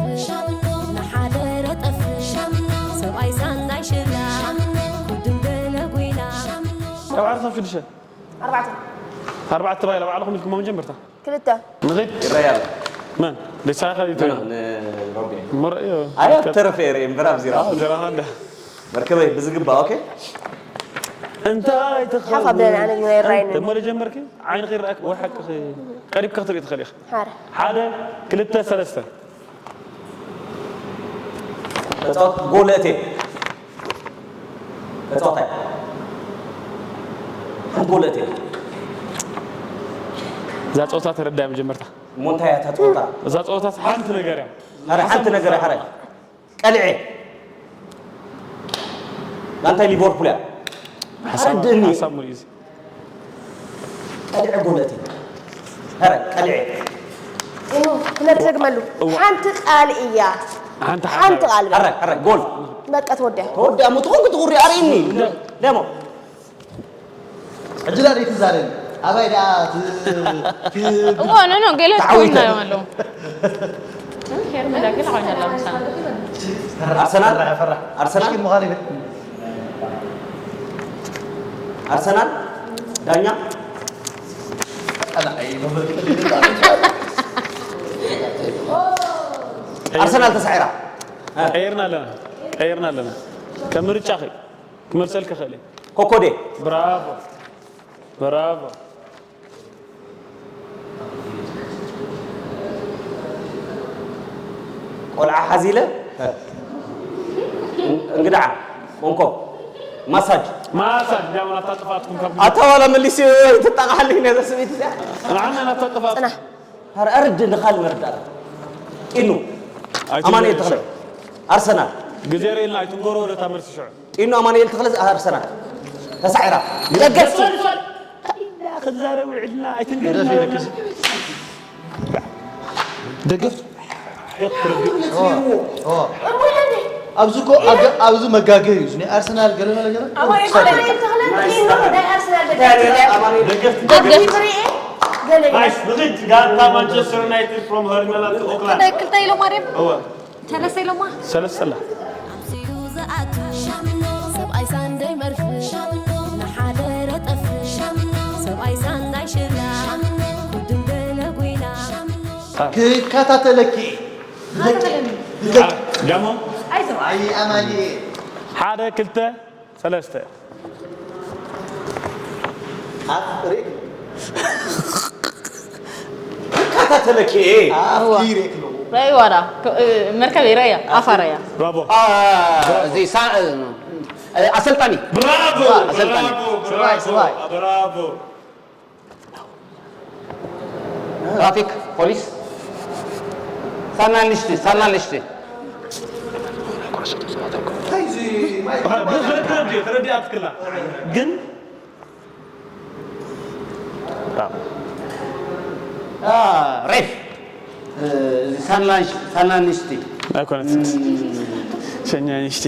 ንሓደ ረጠፍ ሰብኣይ ሳንዳይ ሽላ ኩድም ገለ ጉይና። ካብ ዓሰርተ ሽዱሽተ ኣርባዕተ። ኣርባዕተ ባይላ ባዕልኹም ኢልኩሞ መጀመርታ። ክልተ። ንኺድ። ይረኣይ ኣሎ። መን? ደሳኻ ይተ-፣ መን? ንሮቢ። እሞ ረእዮ። ኣይ፣ ኣብ ተረፈ እየ ርእየ እምበር ኣብዚ ራሱ። ኣዎ፣ ዘራኻ እንዳ። መርከበይ ብዝግባእ፣ ኦኬ? እንታይ ተኸውን? ሓፍ ኣብለኒ፣ ኣነ ግን ኣይረኣይንን። እሞ ዶ ጀመርኪ? ዓይንኺ ይረኣክ ወይ ሓቅኺ? ቀሪብካ ክትርኢ ትኽእሊ ኢኺ። ሓደ። ሓደ፣ ክልተ፣ ሰለስተ። ተጻወት፣ ጎል እቴ። ተጻወታይ። ሓንቲ ጎል እቴ። እዛ ጸወታ ተረዳያ መጀመርታ። እሞ እንታይ እያ እታ ጸወታ? እዛ ጸወታ ሓንቲ ነገር እያ። ኧረ ሓንቲ ነገር እያ፣ ኧረ። ቀልዐ። ጋንታይ ሊቨርፑል እያ። ሓሳብ፣ ኣረድእኒ። ሓሳብ ሙሉእ እዩ። ቀልዐ ጎል እቴ። ኧረ ቀልዐ። እሞ ክነደግመሉ። እዋ። ሓንቲ ቃል እያ። ሓንቲ ሓንቲ ሓሳብ። ቃል በል። ኧረ፣ ኧረ፣ ጎል። በቃ ተወዲኣ። ተወዲኣ፣ እሞ ትኾንኩ ትኹሪ፣ ኣርእኒ። ደሞ። ዕድላ ዘይትዛረቢ። ኣባይ ደኣ ት-፣ ክ-፣ እዋ፣ ኖ፣ ኖ፣ ገለ ተዓዊተ። ኮይና እዮም ኣለዉ። ሄርሜላ ግን ኮይና ኣላ ምሳና። ኣርሰናል ኣርሰናል ኣርሰናል ዳኛ ኣርሰናል ተሳዒራ። ቀይርና ኣለና ቀይርና ኣለና ከም ምርጫኺ ክመልሰልኪ ክእል ኮኮዴ ብራቮ ብራቮ ቆልዓ ሓዚለ እንግድዓ መንኮ ማሳጅ ማሳጅ ዳውን ኣታ ጥፋትኩም ካብ ኣታ ዋላ መሊስ ትጣቃሓለይ ነዛ ስብኢት እዚኣ ንዓና ናታ ጥፋት ሀረ ኣርድ ንኻል መርዳት ጢኑ ኣማኑኤል ተኽለ ኣርሰናል ግዜ ርኢልና ኣይትንገሮ ወደታ መልሲ ሽዑ ጢኑ ኣማኑኤል ተኽለ ኣርሰናል ተሳዒራ ደገፍቲ ክዛረብ ውዕልና ኣይትንገር ደገፍ ኣብዚ እኮ ኣብዚ መጋገ እዩ ናይ ኣርሰናል ገለ መለ ገለ ደገፍቲ ናይስ ንኽድ ጋንታ ማንቸስተር ዩናይትድ from ሄርሜላ ኦክላንድ ክልተ ኢሎ ማርያም እወ ሰለስተ ኢሎማ ሰለስተ ኣላ ሰብኣይ ሳንደይ መርፍእ ንሓደረ ጠፍእ ሰብኣይ ሳንዳይ ሽላ ኩድም ገለ ጉይና ክከታተለኪ ጃሞ ኣይ ኣማኒ ሓደ ክልተ ሰለስተ ኣፍሪክ ከታተለኪ ኣፍሪክ ነው ረእይዋ ዳ መርከብ ረእያ ኣፋ ረእያ ብራቮ እዚ ሳ- እ፣ ኣሰልጣኒ ብራቮ ኣሰልጣኒ። ብራቮ ብራቮ ብራቮ ትራፊክ ፖሊስ ሳና ንሽቲ ሳና ንሽቲ ተረዲኣትክላ ግን ሬፍ እዚ ሳና ንሽ- ሳና ንሽቲ ኣይኮነት ሸኛ ንሽቲ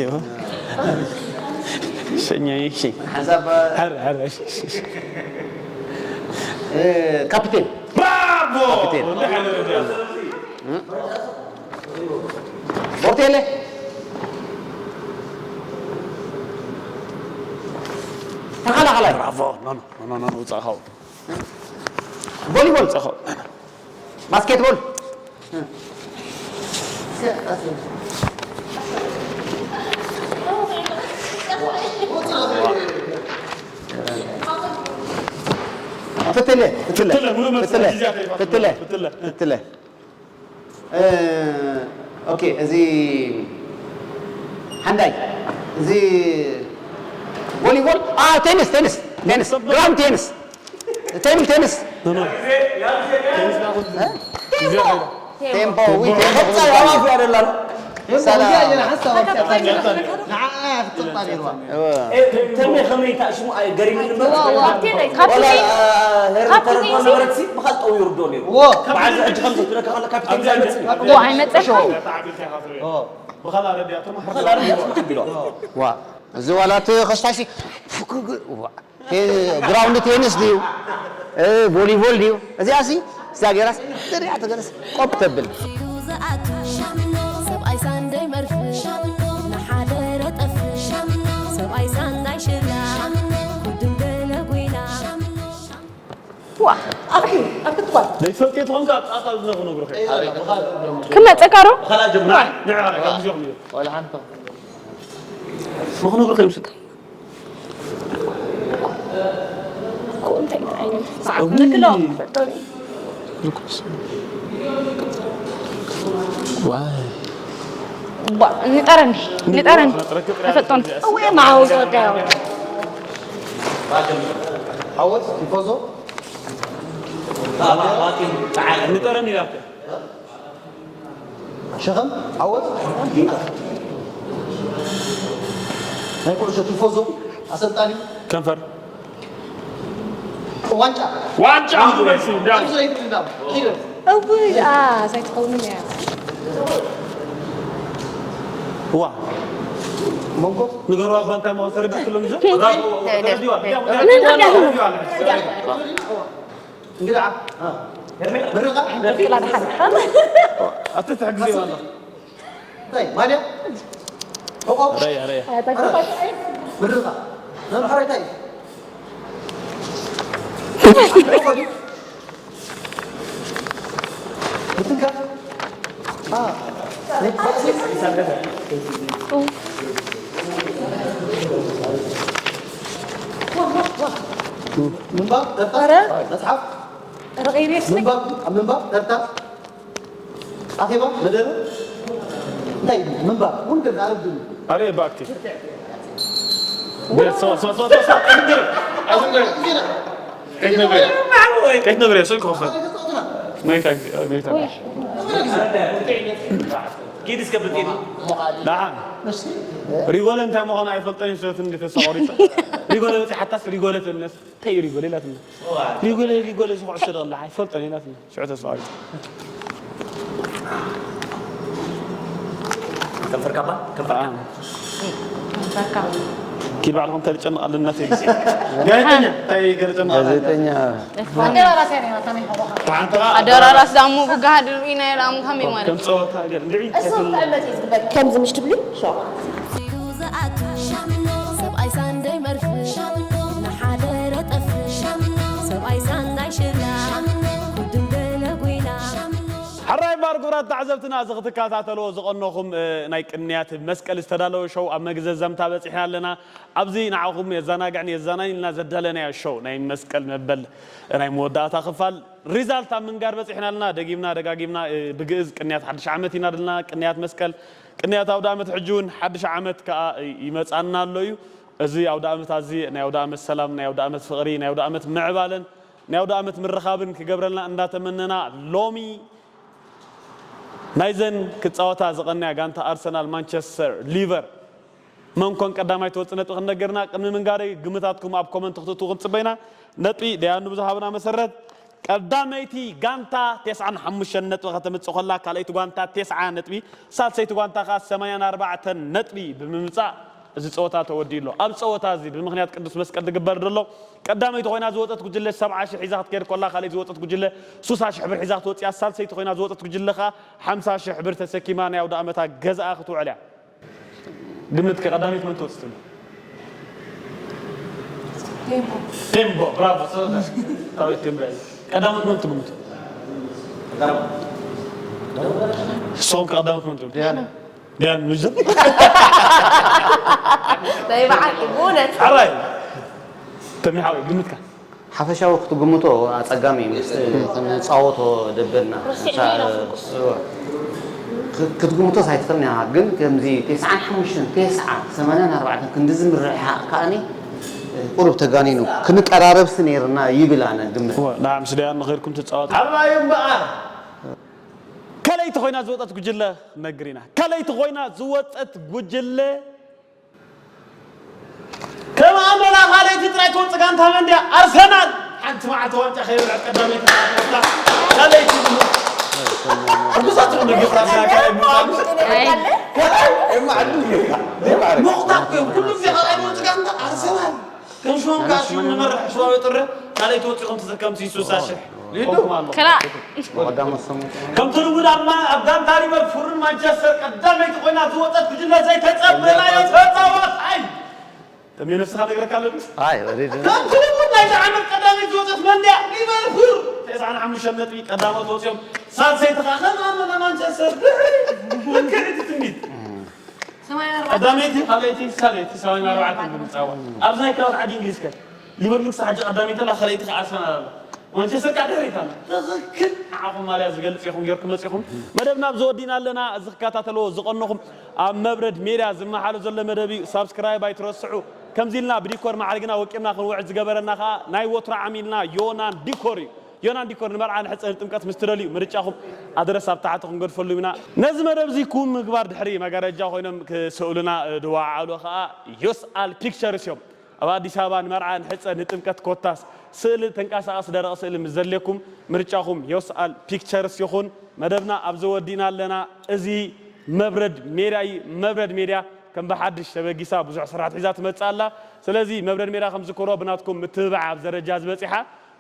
ሸኛ ንሽቲ ሓንሳብ ሕር ሕር እ፣ ካፕቴን ብራቮ ካፕቴን። እንደ ሓደ ረዲኣ ቦርቴለ ተኸላኸላይ ብራቮ ኖ ኖ ኖ ኖ ውጻኻው ቮሊቦል ውጻኻው ባስኬትቦል ፍትለ ፍትለ ፍትለ ሙሉ መልስ ፍትለ ጊዜ ኣኺልካ ፍትለ ፍትለ ፍትለ እ፣ ኦኬ እዚ ሓንዳይ እዚ ቮሊቦል አ ቴኒስ ቴኒስ ቴኒስ ግራውንድ ቴኒስ ቴብል ቴኒስ ኖ ኖ ጊዜ ኣኺልካ ቴምፖ ዊ ቴምፖ ቀጻይ ኣዋፍ ያደላል ሰላም ተሜ ከመይ ታሽሙ ገሪም ካፕቴን ካፕቴን ነበረት ብኻል ጠው ይርዶ ነይሩ ዎ በዓል ሕጂ ከም ዘትብለካ ከሎ ካፒቴን ኣብዚ ዘይመጽእ ኣንጀት ዋ ኣይመጸካይ ብኻልእ ኣረዲኣቶም ብኻል ኣረዲኣቶም ሓቢሎም ዋ እዚ ዋላ እቲ ከስታሲ ፍክግ ዋ ቴ- ግራውንድ ቴኒስ ድዩ እ፣ ቮሊቦል ድዩ እዚኣ ሲ እዛ ገይራስ ጥሪያ ተገለስ ቆብ ተብል ዝኣቱ ሰብኣይ ሳንደይ መርፍእ ንሓደረ ጠፍእ ሰብኣይ ሳንዳይ ሽላ ኩድም ገለ ጉይና ዋ ኣኺ ኣብ ክትባል ዘይትፈልጥ ተኾንካ ኣብ ጣጣ ዝነኹ ነግሩኸ ክመፀካ ዶ ንዕኻ ካብ ግዜኹም እዩ ወላ ሓንቶ ንኽነግሩኸ ይምስል እንታይ ዓይነት ሰዓት ንክሎ ዋይ ባ ንጠረኒ ንጠረኒ ተፈጦን እወ ማው ዘወዳዮ ዓወት ቲፎዞ ንጠረኒ ኢላትካ ሸኸም ዓወት ናይ ኩዕሾ ቲፎዞ ኣሰልጣኒ ከንፈር ዋንጫ ዋንጫ ክብለሲ ዳው ብዙ ይትልዳም ኪደም እውይ ኣ ሳይትኸውን እያ ዋ መንኮ ንገሩ ኣባ እንታይ ማለት ተረዲእክሎም ይዘ እንግዳ ምርቃ ክላ ድሓን ኣቲ ትሕግዜ ዋላ እንታይ ማልያ? ሕቆ? ረያ፣ ረያ። ምርቓ። መምሓራይ እንታይ? ምትንካፍ? አ፣ ባእሲ? ምንባብ፣ ደብተር፣ ኧረ። መጽሓፍ? ኧረ ቀይሬ እስኪ። ምንባብ፣ ኣብ ምንባብ፣ ደብተር? ኣኼባ መደረ እንታይ እዩ? ምንባብ እውን ግን ኣረድእኒ። ኣረ እባክህ። ስማ፣ ስማ፣ ስማ፣ ስማ፣ ስማ። ኣይትንገር። ኣይትንገር። ከይትነግረያ። ከይትነግረያ፣ ስልኪ ክኸፍት። መይታ፣ መይታ። ኪድ እስከ ብትኪድ። ደሓን። ሪጎለ እንታይ ምዃኑ ኣይፈልጠን እዩ፣ ሰት እንዲ ተስፋ ቆሪጸ። ሪጎለ በጺሓታስ ሪጎለ ትብልነስ። እንታይ እዩ ሪጎለ ኢላትኒ? ሪጎለ፣ ሪጎለ እዚ ኩዕሶ ዶ ኣላ? ኣይፈልጦን ኢላትኒ። ሽዑ ተስፋ ቆሪጸ። ከንፈርካ እባ፣ ከንፈርካ። ኣዎ። ከንፈርካ። ኪድ ባዕልኹም እንታይ ልጨንቕ ኣለና ተይ። ጋዜጠኛ፣ እንታይ ገለ ጨንቕ ኣለና? ጋዜጠኛ። ኣደራራሲ እያ ናታ ናይ ሓቦኻ። ተሓንተኻ ኣደራራስ ዳሙ ብጋህዲ ርኢና ኢላ ኣሙ ከመይ ማለት? ከም ጸወታ ገለ እንድዒ እሱ ከይትብል። ክዕመት እዩ ዝግበር። ከምዚ ምሽ ትብሉ? ሸዋ። ዝኣቱ ሰብኣይ ሳንደይ መርፍ ንሓደ ረጠፍ ሰብኣይ ሳንዳይ ሽላ ጉድም ገለ ጉይላ። ሕራይ እምበኣር ክቡራት ተዓዘብትና፣ እዚ ክትከታተልዎ ዝቐነኹም፣ እ፣ ናይ ቅንያት መስቀል ዝተዳለወ ሾው ኣብ መግዘዘምታ በጺሕና ኣለና። ኣብዚ ንዓኹም የዘናግዕን የዘናንይን ኢልና ዘዳለናዮ ሾው ናይ መስቀል መበል ናይ መወዳእታ ክፋል ሪዛልት ኣብ ምንጋር በጺሕና ኣለና። ደጊምና ደጋጊምና፣ እ፣ ብግእዝ ቅንያት ሓድሽ ዓመት ኢና ደልና፣ ቅንያት መስቀል፣ ቅንያት ኣውደ ዓመት ሕጂ እውን ሓድሽ ዓመት ከኣ፣ እ፣ ይመጻና ኣሎ እዩ። እዚ ኣውደ ዓመት ኣዚ ናይ ኣውደ ዓመት ሰላም፣ ናይ ኣውደ ዓመት ፍቕሪ፣ ናይ ኣውደ ዓመት ምዕባለን ናይ ኣውደ ዓመት ምርኻብን ክገብረልና እንዳተመነና፣ ሎሚ ናይዘን ክጻወታ ዝቐነያ ጋንታ ኣርሰናል፣ ማንቸስተር፣ ሊቨር መን ኮን ቀዳማይ ትወጽእ ነጥቢ ክንነገርና፣ ቅድሚ ምንጋረይ ግምታትኩም ኣብ ኮመንት ክትእትዉ ክንጽበ ኢና። ነጥቢ ደያኑ ብዝሃብና መሰረት ቀዳመይቲ ጋንታ ተስዓን ሓሙሽተን ነጥቢ ከተምጽእ ከላ፣ ካልኣይቲ ጓንታ ተስዓ ነጥቢ፣ ሳልሰይቲ ጓንታ ከኣ ሰማንያን ኣርባዕተን ነጥቢ ብምምጻእ እዚ ጸወታ ተወዲኡ ኣሎ። ኣብ ጸወታ እዚ ብምኽንያት ቅዱስ መስቀል ዝግበር ዘሎ፣ ቀዳመይቲ ኮይና ዝወጸት ጉጅለ ሰብዓ ሽሕ ሒዛ ክትከይድ ከላ፣ ካልኣይቲ ዝወጸት ጉጅለ ሱሳ ሽሕ ብር ሒዛ ክትወጽእ እያ። ሳልሰይቲ ኮይና ዝወጸት ጉጅለ ከኣ ሓምሳ ሽሕ ብር ተሰኪማ ናይ ኣውደ ዓመታ ገዛኣ ክትውዕል እያ። ግምትከ ቀዳመይቲ መን ትወጽእ ትብል? ቴምቦ። ቴምቦ፣ ብራቮ። ሰ-፣ ሰራዊት ቴምቦ እያ። ቀዳመይቲ መን ትግምቱ? ንስኹም ከ ቀዳመይቲ መን ትብሉ? ዲያና። ዲያን ምሽ ዘ-፣ ናይ ብሓቂ ብእውነት። ሓራይ። ተሚ ሓወይ፣ ግምትካ? ሓፈሻዊ ክትግምቶ ኣጸጋሚ እዩ። ምስ ክንጻወቶ ደበና። ረሲዕና ኢና ፍርቁስ። እወ። ክ-፣ ክትግምቶስ ኣይትኽእልን ኢኻ፣ ግን ከምዚ ተስዓን ሓሙሽተን፣ ተስዓ፣ ሰማንያን ኣርባዕተን ክንድዚ ምርሕሓቕ ከኣኒ ቁሩብ ተጋኒኑ። ክንቀራረብሲ ነይርና ይብል ኣነ ግምት። እወ፣ ንዓ ምስ ዲያን ንኸይድኩም ትጻወቱ። ሓራይ እምበኣር። ከለይቲ ኮይና ዝወጸት ጉጅለ ነግር ኢና። ከለይቲ ኮይና ዝወጸት ጉጅለ ከም ኣመና ካልኣይቲ ጥራይ ትወጽእ ጋንታ መን ድያ? ኣርሰናል። ሓንቲ መዓልቲ ዋንጫ ከይበልዐት ቀዳመይቲ ናት። ካልኣይቲ ሕጉሳት ትኹን ደገፍቲ ኣርሰናል ካልኣይቲ ምዃኑ። ኣይ። ካልኣይ? እማ ዓዱ ጌርካ። ዘይማዕረ። ምቑታት እዮም። ኩሉ ግዜ ካልኣይ ትወጽእ ጋንታ ኣርሰናል። ከም ሽሞም ከኣ ሽም ንመርሕ ሽዋዊ ጥረ ካልኣይቲ ወጺኹም ተዘከምቲ ሱሳ ሽሕ። ሊዱ። ክላ። ቀዳሞት ሰሙን። ከምቲ ልሙድ ኣብ ማ-፣ ኣብ ጋንታ ሊቨርፑልን ማንቸስተር ቀዳመይቲ ኮይና ዝወጸት ጉጅለ ዘይተጸበናዮ ተጻዋታይ። ተሜ ነፍስኻ ነግረካ ኣለኒ። ኣይ፣ ኦሬዲ። ከምቲ ልሙድ ናይዚ ዓመት ቀዳመይቲ ዝወጸት መን ድያ? ሊቨርፑል። ተስዓን ሓሙሽተን ነጥቢ ቀዳሞት ወጺኦም። ሳልሰይቲ ኸኣ ከም ኣመና ማንቸስተር ድሕሪ። ልክዕ እቲ ትንቢት። ሰማንያ ኣርባዕተ። ቀዳመይቲ፣ ካልኣይቲ፣ ሳልሰይቲ፣ ሰማንያ ኣርባዕተ ብምጻዋ። ኣብዚ ናይ ክላስ ዓዲ እንግሊዝ ከ? ሊቨርፑል ክሳብ ሕጂ ቀዳመይቲ ኣላ፣ ካልኣይቲ ከኣ ኣርሰናል ኣላ። ማንቸስተር ከኣ ድሕሪት ኣላ። ትኽክል። ንዓኹም ማልያ ዝገልጽ ኢኹም ጌርኩም መጺኹም። መደብና ኣብዚ ወዲእና ኣለና። እዚ ክከታተልዎ ዝቐነኹም ኣብ መብረድ ሜድያ ዝመሓሎ ዘሎ መደብ እዩ። ሳብስክራይብ ኣይትረስዑ። ከምዚ ኢልና ብዲኮር ማዕሪግና ወቂብና ክንውዕል ዝገበረና ከኣ ናይ ወትሩ ዓሚልና ዮናን ዲኮር እዩ። ዮናን ዲኮር ንመርዓ፣ ንሕጸ፣ ንጥምቀት ምስ ትደልዩ ምርጫኹም ኣድረስ ኣብ ታሕቲ ክንገድፈሉ ኢና። ነዚ መደብ እዚ ክውን ምግባር ድሕሪ መጋረጃ ኮይኖም ክስእሉና፣ እ፣ ድወዓሉ ከኣ ዮስኣል ፒክቸርስ እዮም። ኣብ ኣዲስ ኣበባ ንመርዓ፣ ንሕጸ፣ ንጥምቀት ኮታስ ስእሊ ተንቀሳቐሲ ደረቕ ስእሊ ምስ ዘድልየኩም ምርጫኹም ዮስኣል ፒክቸርስ ይኹን። መደብና ኣብዚ ወዲእና ኣለና። እዚ መብረድ ሜድያ እዩ። መብረድ ሜድያ ከም ብሓድሽ ተበጊሳ ብዙሕ ስራሓት ሒዛ ትመጽእ ኣላ። ስለዚ መብረድ ሜድያ ከም ዝዝክሮ ብናትኩም ምትብባዕ ኣብ ደረጃ ዝበጺሓ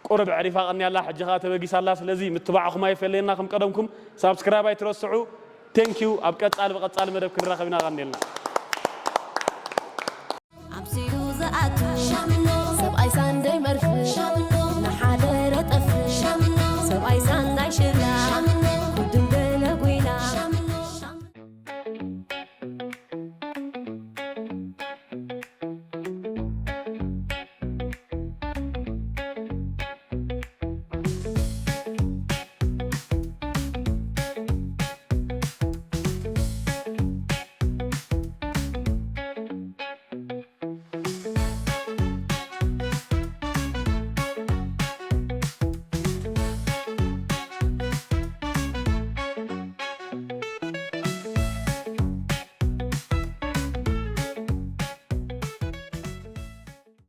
ቁሩብ ኣዕሪፋ ቀንያ ኣላ፣ ሕጂ ኸኣ ተበጊሳ ኣላ። ስለዚ ምትባዕኹም ኣይፈለየና፣ ከም ቀደምኩም ሳብስክራይብ ኣይትረስዑ። Thank you። ኣብ ቀጻሊ ብቐጻሊ መደብ ክንራኸብ ኢና። ቀንዴልና ኣምሲሉ ዝኣቱ ሰብኣይ ሳንደይ መርፍእ